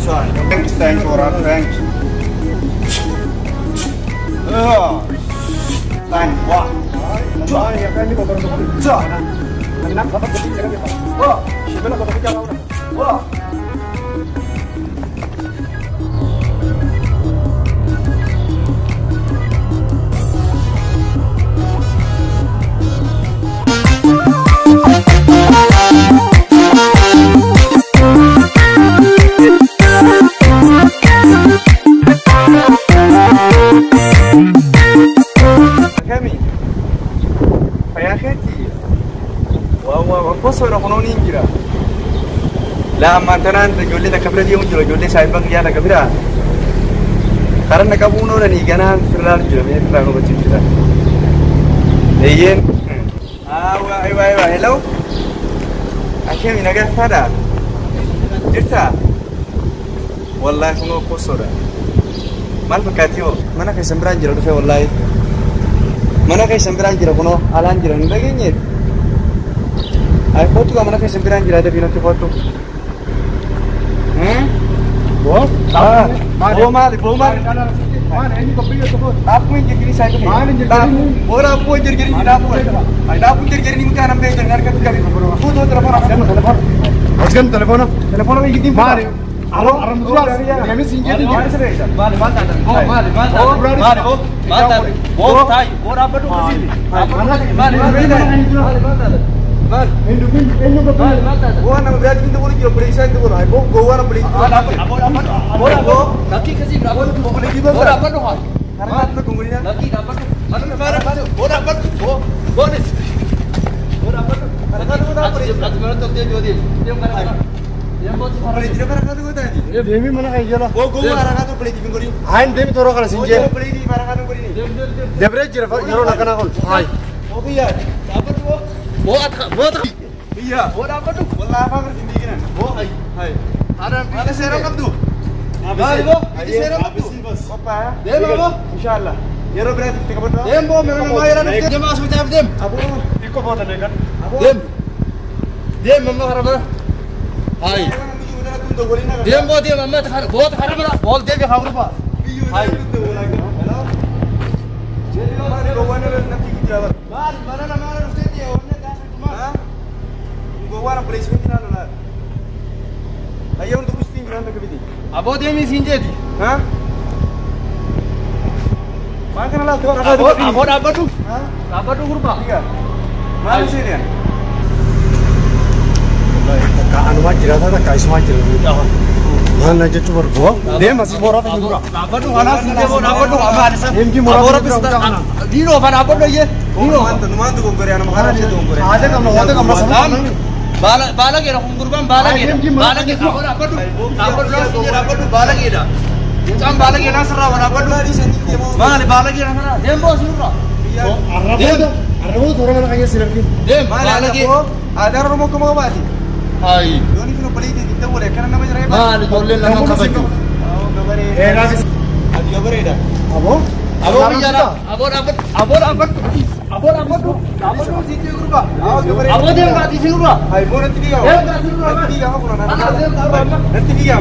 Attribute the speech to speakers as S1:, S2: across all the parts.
S1: Thanks, thanks, Ora, thanks. 3, 2, 1. La mantanan ijoollee takka bira deemu jira ijoollee saayibban guyyaa takka bira karaa na qabuun oolanii ganaan firraan jira mee firraan hubachiif jira. Eeyyeen. Aywa aywa hello. Akemi nagaa faadha. Jirta? Wallaahi kunoo kosoodha. Maal fakkaatti hoo? Mana keessan biraan jira dhufe wallaahi. Mana keessan biraan jira kunoo alaan jira hin dhageenyeet. Ay kootu mana keessan biraan jira dafii natti kootu. Bo mali. Aku injil saya tu. Orang aku injil ni aku. Aku injil ni mungkin anak belajar harga tu kali. Tu telefon aku.
S2: Telefon. Askan telefon.
S1: Telefon aku injil.
S2: Mari. Aram dulu. Kami singgah ni.
S1: Mari mari
S3: mari mari. Bo tai. Bo apa tu kesini? Mari mari.
S1: Mari. Gua nama berarti itu boleh kira periksa itu boleh. Gua nama beli. Apa?
S3: Laki kasih berapa?
S1: Boleh juga.
S3: Bola apa tu?
S1: Karena itu kemudian.
S3: Laki apa tu? Mana? Bola apa tu? Bonus. Bola apa tu?
S1: Karena itu tak boleh.
S3: Laki mana tu dia jual dia. Dia mana? Dia buat.
S1: Boleh tidak mana tu tadi?
S2: Demi mana kayak jalan?
S1: Gua arah tu beli di pinggir.
S2: Ain demi toro kalau singgah.
S1: Beli di mana tu beli ni?
S2: Debre jira jero nak kena kau. Hai.
S1: Oh iya.
S3: Apa tu? Buat
S1: iya.
S3: Buat apa tu?
S1: Wallah apa kerja di sini?
S3: Oh, hai.
S1: Hai.
S3: Ada
S1: serang apa tu?
S3: Habis bo. Habis serang apa tu?
S1: Apa?
S3: Dem bo.
S1: Insyaallah. Yero berarti kita kabar.
S3: Dem bo, memang mau ya nanti. Dem masuk kita dem.
S1: Abu,
S2: ikut bawa tadi kan?
S3: Dem. Dem mama harap. Hai. Dem bo dem mama harap. बहुत harap. Bol dem harap ba.
S1: Hai.
S3: Mal, mana mana mesti dia orang dah cuma.
S1: Gua orang polisi ni nak lah. Ayah untuk mesti beranda ke bidi.
S3: Abo dia mi sinje di.
S1: Hah? Makan lah tu.
S3: Abo apa tu? Apa tu kurba?
S1: Tiga. Mana sini?
S2: Kak Anwar jira tak kak Ismail jira. Mana je tu berbuat? Dia masih borak tu juga.
S3: Apa tu? Mana sinje bo? Apa tu? Apa ada?
S2: MG morak tu.
S3: Dino apa apa tu ye?
S1: Dino. Numan tu gongore, anak makan tu gongore.
S2: Ada kamu, ada kamu sama.
S3: Bala bala ke, kurban bala ke, bala ke. Apa tu? Apa tu? Apa tu? Bala ke dah. Macam bala ke nak serah, apa tu? Mana bala ke nak serah? Dem bos surah.
S2: Dem. Arab tu orang mana kaya silap ke?
S3: Dem. Bala ke.
S1: Ada orang mau kemana mati?
S3: Hai.
S1: Doni tu beli di kita boleh, kerana nama jerai.
S3: Mana boleh lama kabaju.
S1: Oh, gabare.
S2: Eh, nasi.
S1: Adi gabare dah.
S2: Abo?
S3: Abo bicara. Abo dapat. Abo dapat. Abo dapat tu. Abo tu situ kurba. Abo dia mati situ kurba.
S1: Hai, bo nanti dia. Nanti dia aku nak. Nanti dia.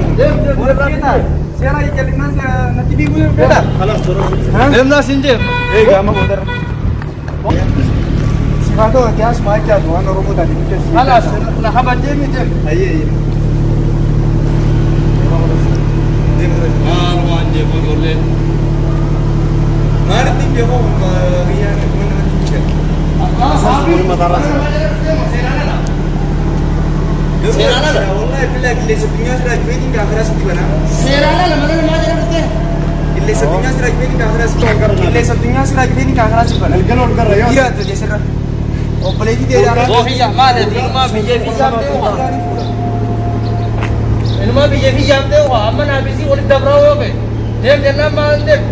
S1: Boleh berapa? Saya lagi cari nasi nanti dia punya beda.
S2: Kalau suruh.
S3: Dem nasi je.
S1: Eh, gamak bodoh. Siapa dia semua aja tu, orang robot tadi.
S3: Alas, nak habis je ni je.
S1: Aye, aye.
S3: Malu je boleh.
S1: Mana tinggi aku, Ria, mana tinggi?
S3: Serana
S1: wallahi billahi qilleensa addunyaa sirraa jireenya gaafa sitti bana.
S3: Serana mana mana jira
S1: Qilleensa addunyaa sirraa jireenya gaafa sitti bana. Qilleensa addunyaa sirraa jireenya gaafa sitti bana.
S2: Galgala ol garra yaa.
S1: Dhiiraatu jeesirra. Obboleettii dheeraa.
S3: Boohiyya maali ilma biyya fi jaamtee waa. Ilma biyya fi jaamtee waa amma naa bisi walitti dabraa yoo ta'e. Deem jennaan maal deem.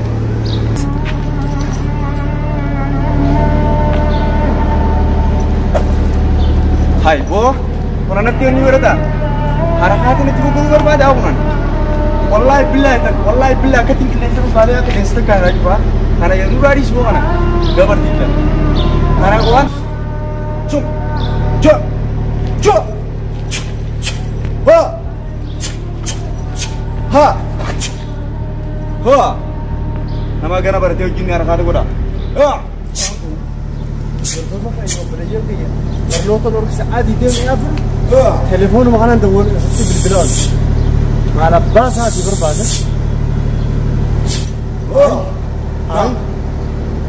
S1: Hai boo. Kunan natti onni godhata. Harakaati natti gurguruu barbaada kunan. Wallahi billahi tak wallahi billahi akkatiin qilleensa barbaadee akka qilleensa takka irraa jiru. Kana yeroo duraa dhiisuu kana gabartiidha. Kana waan chum jo jo wa Ha! Ha! Nama gana baratee wajjin harakaata godha. Ha!
S2: Barnoota dhorkisa adii deemee afur telefoonuma kanaan dawwal asitti bilbilaan maal abbaa isaatii barbaada.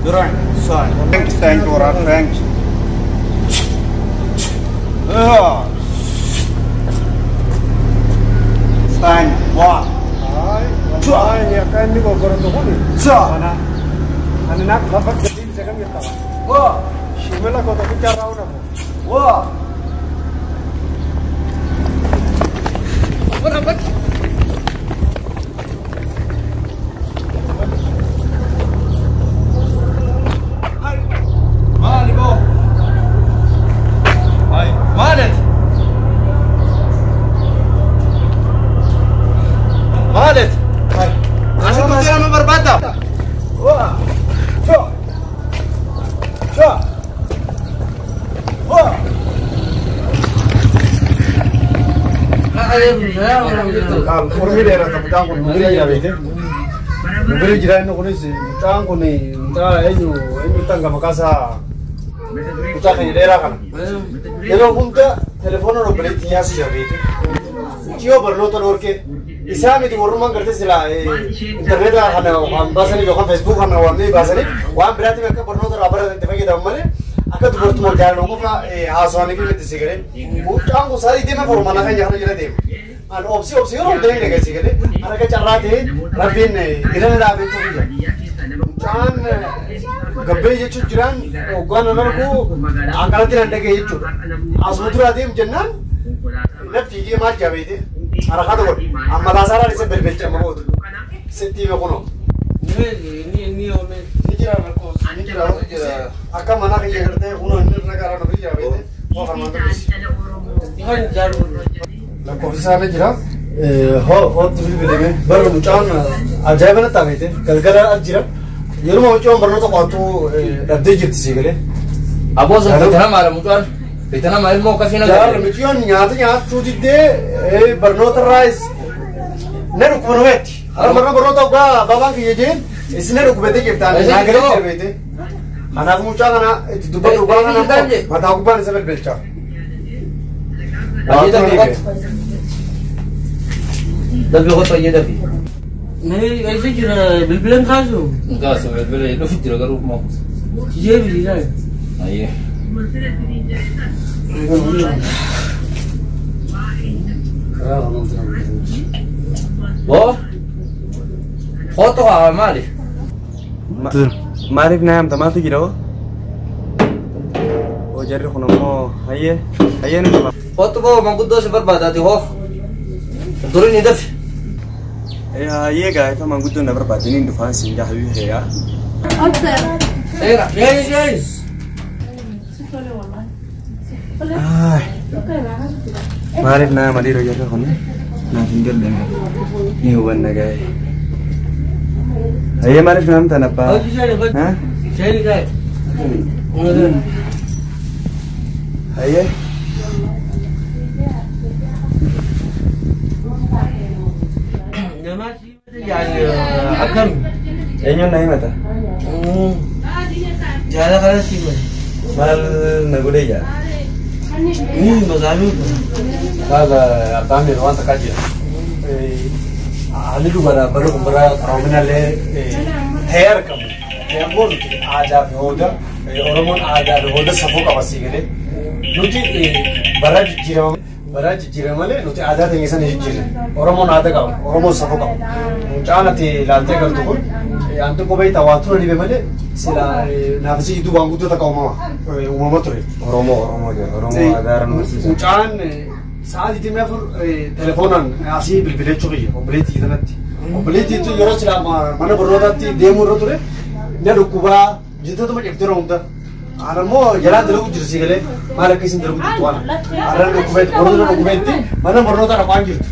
S1: Duraan saan. Thank thank you thank. Thank one.
S2: Ay, akka inni goggorato kun ani naaf lafa gadiin isa kam qaba. Shimala koo tokkicha irraa unafu.
S3: Maali boo? Ay, maalet? Maalet? Asitti dhuftee nama barbaadda?
S2: Mormi dheerata mucaan kun nu bira jira beekte. Nu bira jira inni kunis mucaan kun mucaa eenyu eenyutti hanga maqaa isaa mucaa keenya dheeraa kana. Yeroo hunda telefoona obboleetti nyaasi jira beekte. Mucayyoo barnoota dhorkee isaa miti warrummaan gartee silaa intarneeta kana waan baasaniif yookaan feesbuuk kana waan baasaniif waan biraatiif akka barnoota irraa baratan itti fayyadamu malee akka dubartuma jaalaluu qofa haasawanii fi miti si galee. Mucaan kun sa'aatii deema formaanaa kan nyaata jala deema. An obsi obsi yeroo hunda ni dhageessi galee harka carraa ta'e rabbiin irra na dhaabee jira. Mucaan gabbee jechuun jiraan hoggaan an argu akkanatti nan dhagee jechuudha. Asuma duraa deemu jennaan na fiigee maal jabeete harakaata godhe amma taasaaraan isa belbelchama booda sitti hime kunoo. Ni jira lakkoofsi ni jira akka mana kiyya gartee kunoo inni irra gaara nu bira beete waa farmaan dubbisi. Lakkoofsi isaa ni jira. Hootti bilbilame bara mucaan ajaa'iba natti beete galgala as jira. Yeruma mucaan barnoota qo'attuu dhabdee jirti si galee.
S3: Aboo sun fitana maala mucaan? Fitana maal immoo akkasii na
S2: Jaal mucaan nyaata nyaachuu diddee barnoota irraas na dhukkuba numetti. Har'a barnoota ogaa babaan kiyya jeen isin na dhukkubete jirtaan naa galee jira beete. Kanaaf mucaa kana itti dubbatu dhugaa kana mataa gubbaan isa belbelcha.
S3: Dafi qotu ayyee dafi.
S4: Eessa jira bilbilan kaasu?
S3: Kaasu bilbila dhufi jira garuu moo.
S4: Jeebi jira.
S3: Ayyee. Boo. Qotu haa maali?
S1: Maaliif na yaamta maaltu jira hoo? Oo jarri kun ammoo hayyee hayyee ni dhufa.
S3: Qotu boo manguddoo si barbaadaati hoo. Durii ni dafi.
S1: Hayyee gaafa manguddoon na barbaadde ni dhufaan siin jaa hayyuu heeyaa.
S3: Seera.
S1: Maaliif na yaama dhiiroo jarri kun? Naaf hin galle ni hubanna gaa'e. Hayyee maaliif na yaamtan abbaa? Hayyee.
S4: Akkam?
S1: Eenyuun na himata?
S4: Jaala kana si himata.
S1: Maal na godhee jaa?
S4: Ni magaaluu.
S2: Maal abbaan miira waan takkaa jira. Haalli dubara bara kun bara qaroominallee ta'ee argamu. Ammoo nuti aadaa fi hooda Oromoon aadaa fi hooda safuu qaba sii galee. Nuti bara jijjiirama bara jijjiirama malee nuti aadaa teenya sana jijjiirre. Oromoon aadaa qaba. Oromoon safuu qaba. Mucaan ati ilaaltee galtu kun anti kophee tawaa ture dhibe malee sila naafisi jidduu waan guddoo takka uumama ture.
S1: Oromoo Oromoo jira. Oromoo aadaa nu barsiisa.
S2: Mucaan sa'aa 24 telefoonaan asii bilbilechuu kiyya obboleettii kanatti. Obboleettii yeroo sila mana barnootaatti deemuu irra ture na dhukkubaa jittatuma ciftee yeroo hunda. Ana immoo jalaa dalagu jiru si galee maal akka isin dalagu jirtu waan. Har'a dhukkubeetti barnoota dhukkubeetti mana barnootaa dhaqaan jirtu.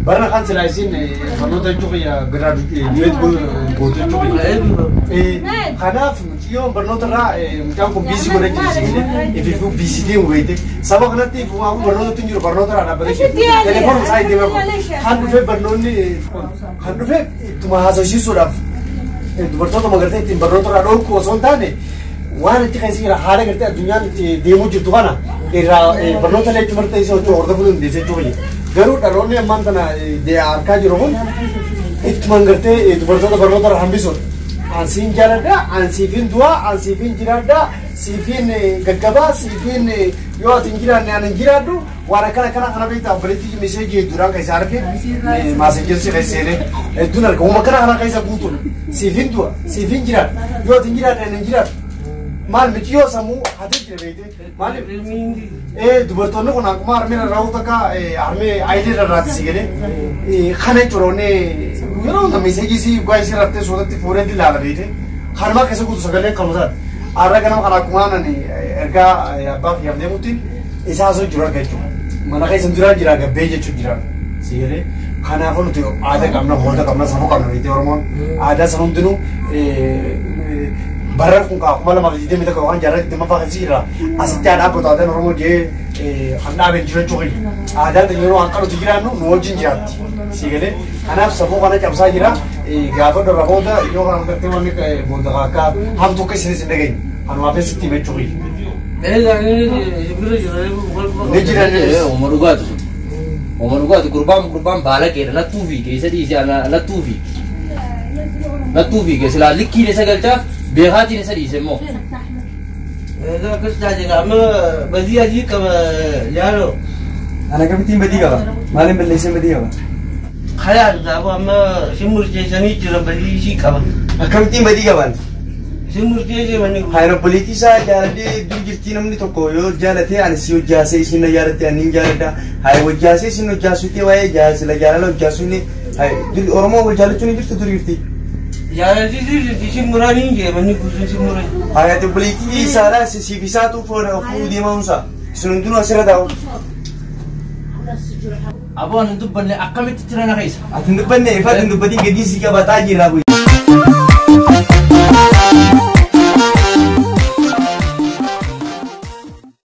S2: Barna kan silaa isin barnoota jechuu kiyya giraajuweet gootu jechuu kiyya. Kanaaf Miciyyoon barnoota irraa mucaan kun biisii godhee jira sigilee ifiifuu biisii deemu beekte. Saba kanatti waan barnootatti hin jiru barnoota irraa dhaabbatee jira. Telefoon isaa itti beeku. Kan dhufee barnoonni kan dhufee ittuma haasofsiisuudhaaf dubartoota magartee ittiin barnoota irraa dhorku osoo hin taane waan itti keessa jira haala gartee addunyaan itti deemuu jirtu kana irraa barnoota illee itti martee isa hojii hordofuu dandeesse jechuudha. Garuu dhaloonni ammaan tana harkaa jiru kun ittumaan gartee dubartoota barnoota irraa hambisuudha. Ansiin jaaladha, ansiifin du'a, ansiifin jiraadha, siifiin gaggabaa, siifiin yoo ati hin jiraanne ani hin jiraadhu waan akkana akkana kana beektaa obboleettii meseejii hedduudhaan kan isa arge maasenjersi kan seenee hedduun arga uuma akkana kana keessa guutuudha. Siifiin du'a, siifiin jiraadha, yoo ati hin jiraadhe ani hin jiraadhu. Maal miciyyoo sammuu hatee jira beekte maaliif dubartoonni kun akkuma harmee rarra'uu takka harmee ayilee rarraati si galee kana jechuudha onnee yeroo hunda meseejii si dhugaa isii raftee sootatti fuudhee ilaala beekte kanumaa keessa guutu sagaleen kan isaati. Har'a ganama kana akkuma ani ergaa abbaa kiyyaaf deemutti isaa osoo jiru arga jechuudha. Mana keessa jiraa jira gabbee jechuun jira si galee kanaafuu nuti aadaa qabna hooda qabna safuu qabna beekte Oromoon aadaa san hundinuu barra kun kaa 2021 yookaan jaarraa 20ffaa keessa jira. Asitti haa dhaabbatu aadaan Oromoo jee kan dhaabeen jiru jechuudha. Aadaan ta'e yeroo hanqa nuti jiraannu nu wajjin jiraatti. Si galee kanaaf safuu kana cabsaa jira. Gaafa dura booda yoo kana gartee wanni booda akka hamtuu akka isinis hin dhageenye. Kanumaaf sitti hime jechuudha. Ni jira
S3: Oma dhugaatu sun. Oma dhugaatu gurbaan baalageedha nattuu fiige isa dhiise nattuu fiige. Nattuu fiige silaa likkiin isa galchaa beekaatiin isa dhiise immoo.
S4: Akkas taate amma badii adii qaba yaadoo.
S1: Ana kamittiin badii qaba? Maaliin balleesseen badii qaba?
S4: Karaa taa'u amma si murteessanii jira badii isii qaba.
S1: Akkamittiin badii qaban?
S4: Si murteessee manni kun.
S1: Haa obboleettii isaa jaaladhee dur jirtii namni tokko yoo jaalatee ani si hojjaasee isin na jaalatte ani hin jaaladha. Haa hojjaasee isin hojjaasuutee waa'ee jaalasila jaalala hojjaasuun haa dur Oromoo wal jaalachuun hin jirtu dur jirti.
S4: Jaalalli jirti si muranii hin jee manni kun si muranii.
S1: Haa obboleettii isaadhaa siif isaatu fuudhee deemamuusa. Isin hundinuu asirra taa'u.
S3: Aboo ani hin dubbanne akkamitti tira na keessa?
S1: Ati hin dubbanne ifa ati hin dubbatiin gadi si qabataa jirra.